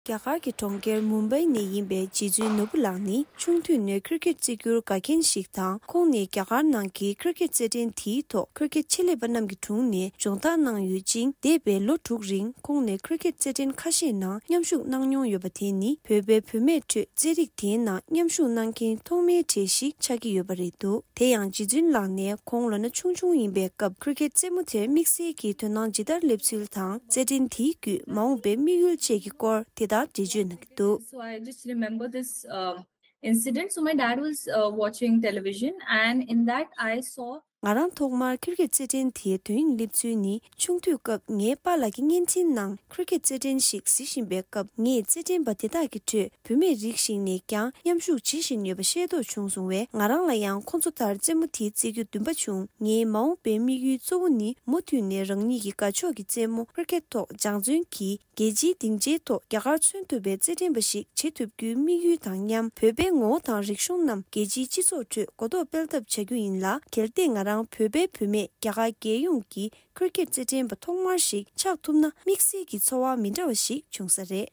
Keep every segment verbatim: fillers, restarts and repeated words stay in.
རྒྱ་གར་གྱི་གྲོང་ཁྱེར་མུམ་བྷའི་ནས་ཡིན་པའི་རྗེ་བཙུན་ནོར་བུ་ལགས་ནི་ཆུང་དུས་ནས་ཁིར་ཀེད་རྩེད་རྒྱུར་དགའ་མཁན་ཞིག་དང་། ཁོང་ནི་རྒྱ་གར་ནང་གི་ཁིར་ཀེད་རྩེད་འགྲན་དེའི་ཐོག་ཁིར་ཀེད་ཆེད་ལས་པ་རྣམས་ཀྱི་དྲུང་ནས་སྦྱོང་བརྡར་གནང་ཡོད་ཅིང་། འདས་པའི་ལོ་དྲུག་རིང་ཁོང་ནས་ཁིར་ཀེད་རྩེད་འགྲན་ཁ་ཤས་ནང་མཉམ་ཞུགས་གནང་མྱོང་ཡོད་པ་དེ་ནི་བོད་པའི་བུད་མེད་ཁྲོད་རྩེད་རིགས་དེའི་ནང་མཉམ་ཞུགས་གནང་མཁན་ཐོག་མའི་གྲས་ཤིག་ཆགས་ཀྱི་ཡོད་པ་རེད་འདུག་དེ་ཡང་རྗེ་བཙུན་ལགས་ནས་ཁོང་ལོ་ན་ཆུང་ཆུང་ཡིན་པའི་སྐབས་ཁིར་ཀེད་རྩེད་མོ་དེར་དམིགས་བསལ་གྱི་དོ་སྣང་ཇི་ལྟར་སླེབས་ཚུལ་དང་། རྩེད་འགྲན་དེའི་བརྒྱུད་མ་འོངས་པའི་དམིགས་ཡུལ་བཅས་ཀྱི་སྐོར་དེ་ལྟར་འགྲེལ་བརྗོད་གནང་གི་འདུག So I just remember this uh, incident. So my dad was uh, watching television, and in that I saw ང་རང་ཐོག་མར་ཁིར་ཀེད་རྩེད་འགྲན་དེའི་དོན་སླེབས་ཚུལ་ནི། ཆུང་དུས་སྐབས་ངའི་པཱ་ལགས་ཀྱི་བརྙན་འཕྲིན་ནང་ཁིར་ཀེད་རྩེད་འགྲན་ཞིག་གཟིགས་བཞིན་པའི་སྐབས། ངས་རྩེད་འགྲན་པ་དེ་དག་གི་ཁྲོད་བུད་མེད་རིགས་ཤིག་ནས་ཀྱང་མཉམ་ཞུགས་བྱེད་བཞིན་ཡོད་པ་ཤེས་རྟོགས་བྱུང་སོང་བས། ང་རང་ལ་ཡང་ཁོང་ཚོ་ལྟར་རྩེད་མོ་དེ་རྩེད་རྒྱུ་འདུན་པ་བྱུང་། ངའི་མ་འོངས་པའི་དམིགས་ཡུལ་གཙོ་བོ་ནི་མུ་མཐུད་ནས་རང་ཉིད་ཀྱི་དགའ་ཕྱོགས་ཀྱི་རྩེད་མོ་ཁིར་ཀེད་ཐོག་སྦྱང་བརྩོན་གྱིས། རྒྱལ་སྤྱིའི་སྡིངས་ཆའི་ཐོག་རྒྱ་གར་མཚོན་ཐུབ་པའི་རྩེད་འགྲན་པ་ཞིག་བྱེད་ཐུབ་རྒྱུའི་དམིགས་ཡུལ་དང་མཉམ། བོད་པའི་ངོ་བོ་དང་རིག་གཞུང་རྣམས་རྒྱལ་སྤྱིའི་སྤྱི་ཚོགས་ཁྲོད་གོ་རྟོགས་སྤེལ་ཐབས་བྱ་རྒྱུ་ཡིན་ལ། གལ་ཏེ་ང་རང་བོད་པའི་བུད་མེད་རྒྱ་གར་རྒྱལ་ཡོངས་ཀྱི་ཁིར་ཀེད་རྩེད་འགྲན་པ་ཐོག་མར་ཞིག་ཆགས་ཐུབ་ན། དམིགས་བསལ་གྱི་ཚོར་བ་མི་འདྲ་བ་ཞིག་བྱུང་ས་རེད།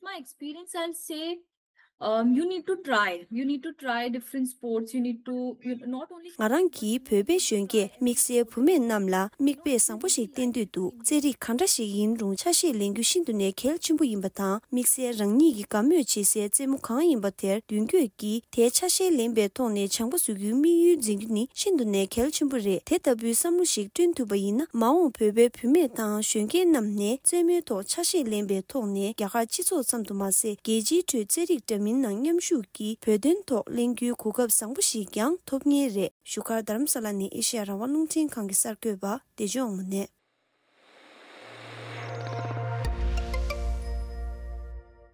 My experience, I'll say, um, you need to try. You need to try different sports. You need to you, not only ང་རང་གིས་བོད་པའི་གཞོན་སྐྱེས་དམིགས་བསལ་བུད་མེད་རྣམས་ལ་མིག་དཔེ་བཟང་པོ་ཞིག་བསྟན་འདོད་འདུག་རྩེད་རིགས་གང་འདྲ་ཞིག་ཡིན་རུང་ཆ་ཤས་ལེན་རྒྱུ་ཤིན་ཏུ་ནས་གལ་ཆེན་པོ་ཡིན་པ་དང་། དམིགས་བསལ་རང་ཉིད་ཀྱིས་དགའ་མོས་བྱེད་སའི་རྩེད་མོ་གང་ཡིན་པ་དེར་མདུན་སྐྱོད་ཀྱིས་དེའི་ཆ་ཤས་ལེན་པའི་ཐོག་ནས་སྦྱང་པ་བཟོ་རྒྱུའི་དམིགས་ཡུལ་འཛིན་རྒྱུ་ནི་ཤིན་ཏུ་ནས་གལ་ཆེན་པོ་རེད། དེ་ལྟ་བུའི་བསམ་བློ་ཞིག་བསྐྲུན་ཐུབ་པ་ཡིན་ན། མ་འོངས་བོད་པའི་བུད་མེད་དང་གཞོན་སྐྱེས་རྣམས་ནས་རྩེད་མོའི་ཐོག་ཆ་ཤས་ལེན་པའི་ཐོག་ནས་རྒྱ་གར་སྤྱི་ཚོགས་ཙམ་དུ་མ་ཟད། རྒྱལ་སྤྱིའི་ཁྲོད་རྩེད་རིགས་འདྲ་མིན་ནང་མཉམ་ཞུགས་ཀྱིས་བོད་དོན་ཐོག་གླེང་རྒྱུའི་གོ་སྐབས་བཟང་པོ་ཞིག་ཀྱང་ཐོབ་ངེས་རེད། བཞུགས་སྒར་རྡ་རམ་ས་ལ་ནས་ཨེ་ཤེ་ཡ་རང་དབང་རླུང་འཕྲིན་ཁང་གི་གསར་འགོད་པ་བདེ་སྐྱོང་དབང་མོ་ནས།